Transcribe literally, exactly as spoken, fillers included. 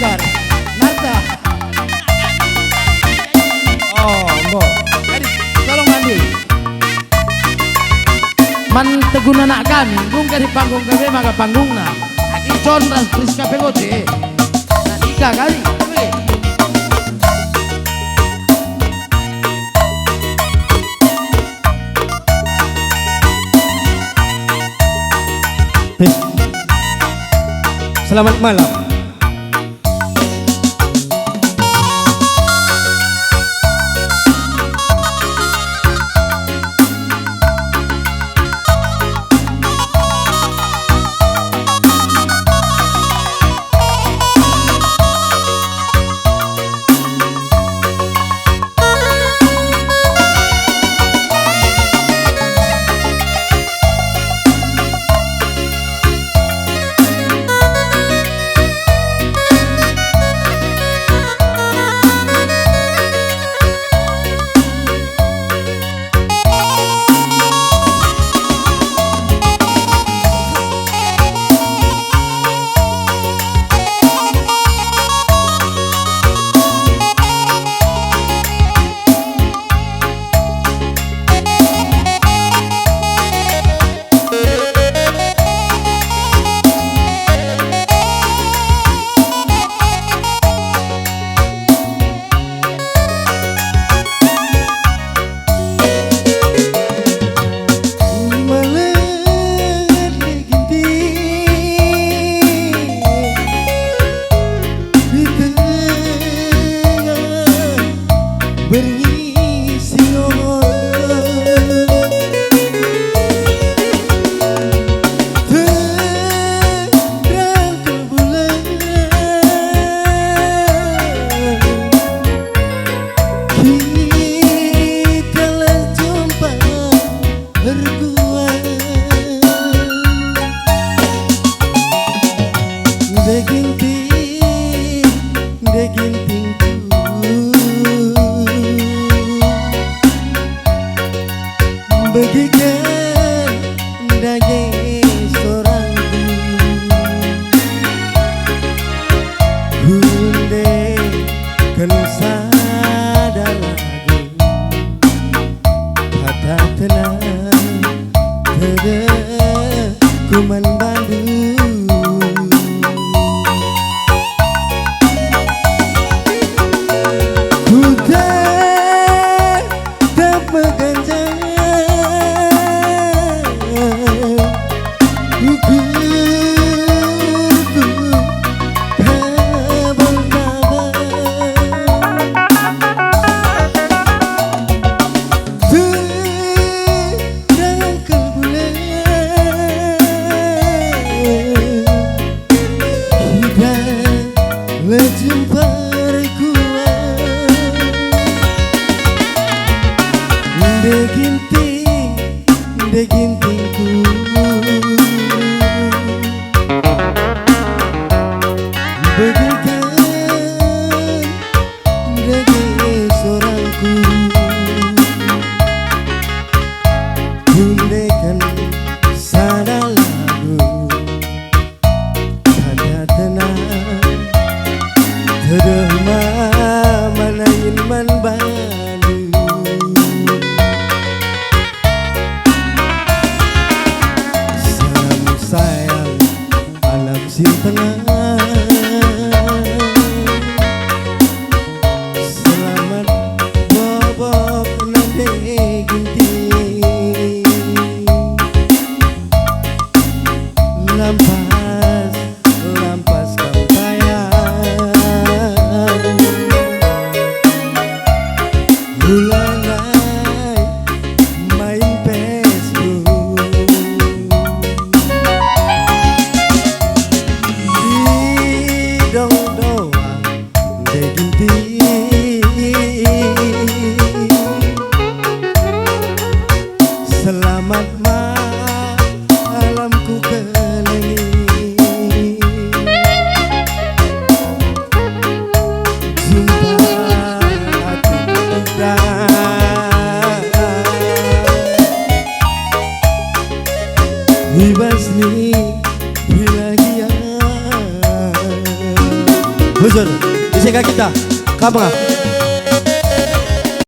Jar. Narta. Oh, enggo. Jadi, tolong mandi. Man teguna anak kami, nungkah di panggung kami maka panggungna. Adi John ras Priska Pegote. Nah, tiga kali. Weh. Hei. Selamat malam. Melenget ligin di tengah berngi si ngohot. Terang ke bulan kita la jumpa erguan. Nde Ginting, nde Gintingku, begiken dage sorangku. Kundeken sada lagu. Kata tenang, tedeh ku man bandu. Ku tetap meganjang. Ukurku kabang-kabang. Sedangkan bulan kita la jumpa erkuan. Nde Ginting, nde Gintingku, begiken dage sorangku. Kundeken sada lagu. Kata tenang, tedeh mama nangin man bandu. Salam sayang, anak si tengah. Selamat bobok nande Ginting. Lampas, lampas kam tayang. Mulai main Facebook. Di dong doang. Nde Ginting, selamat malam kukelengi. Jumpa kita i bas ni Pelagian. Bujur, ise ka kita? Kama.